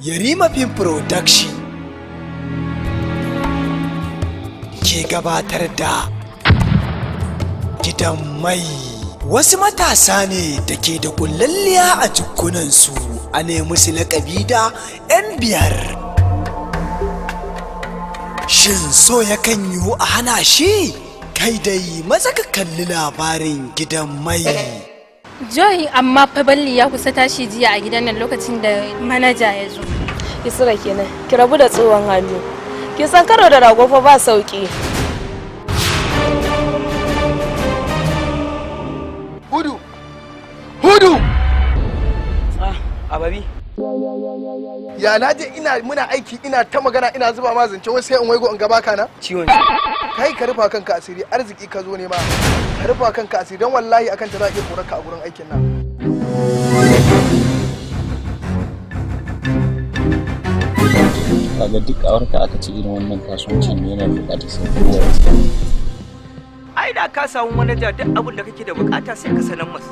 Yarima Film Production ke gabatar da Gidan Mai. Wasu matasa ne da ke da kullalliya a jikunansu, a nemi su laƙabi da 'yan biyar. Shin so yakan yiwu a hana shi? Kai dai maza ka kalli labarin Gidan Mai. Joy, amma fa balli ya kusa tashi jiya a gidan nan lokacin da manaja ya zo. Isra kenan, ki rabu da tsohon hannu. Ki san karo da rago fa ba sauki. Hudu! Hudu! Ah, Ababi. Ya na je ina muna aiki, ina ta magana, ina zuba ma zance, wai sai in waigo in gaba kana? Ciwon Kai, ka rufa kanka asiri, arziki ka zo nema. Ka rufa kanka asiri, don wallahi akan ta za a iya korarka a gurin aikin nan. Kaga duk awarka aka ce irin wannan kasuwancin yana buƙatar sai kowa ya sani. Ai da ka samu manaja, duk abin da kake da bukata sai ka sanar masa.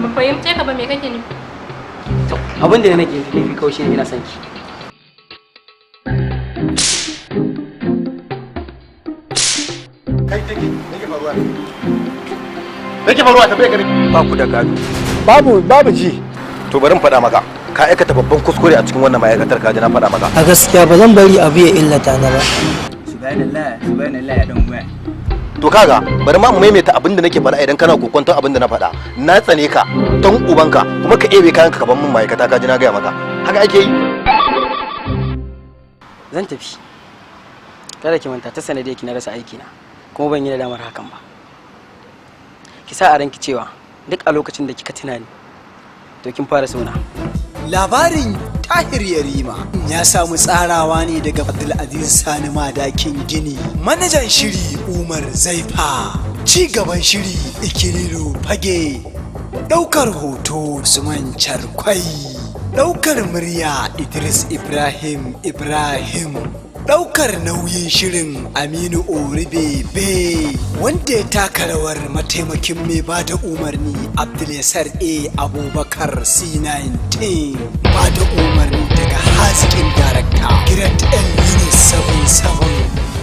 Ban fahimce ka ba, me kake nufi? To, abin da nake nufi kawai shine ina son ki. Kai take, me ke faruwa? Me ke faruwa? Tambaye ka ne. Ba ku da gado. Babu ji. To, bari in faɗa maka, ka aikata babban kuskure a cikin wannan ma'aikatar, ka ji na faɗa maka. A gaskiya ba zan bari abu ya illata na ba. Subhanallah, subhanallah, ya dan waya. To kaga, bari ma mu maimaita abin da nake faɗa idan kana kokonton abin da na faɗa. Na tsane ka don ubanka, kuma ka ebe kayan ka ban mun ma'aikata, ka ji na gaya maka. Haka ake yi? Zan tafi. Kada ki manta ta sanadiyar ki na rasa aiki na, kuma ban yi nadamar hakan ba. Ki sa a ranki cewa duk a lokacin da kika tuna ni, to kin fara sona. Labarin Tahir Yarima ya samu tsarawa ne daga Abdulaziz Sani Madakin Gini. Manajan shiri Umar Zaifa. Ci gaban shiri Ikiriru Fage. Ɗaukar hoto Usman Charkwai. Ɗaukar murya Idris Ibrahim Ibrahim. Ɗaukar nauyin shirin Aminu Oribebe, wanda ya taka rawar mataimakin mai ba da umarni Abdulyasar A Abubakar C19, ba da umarni daga hazikin darakta Girat L Yunus 77.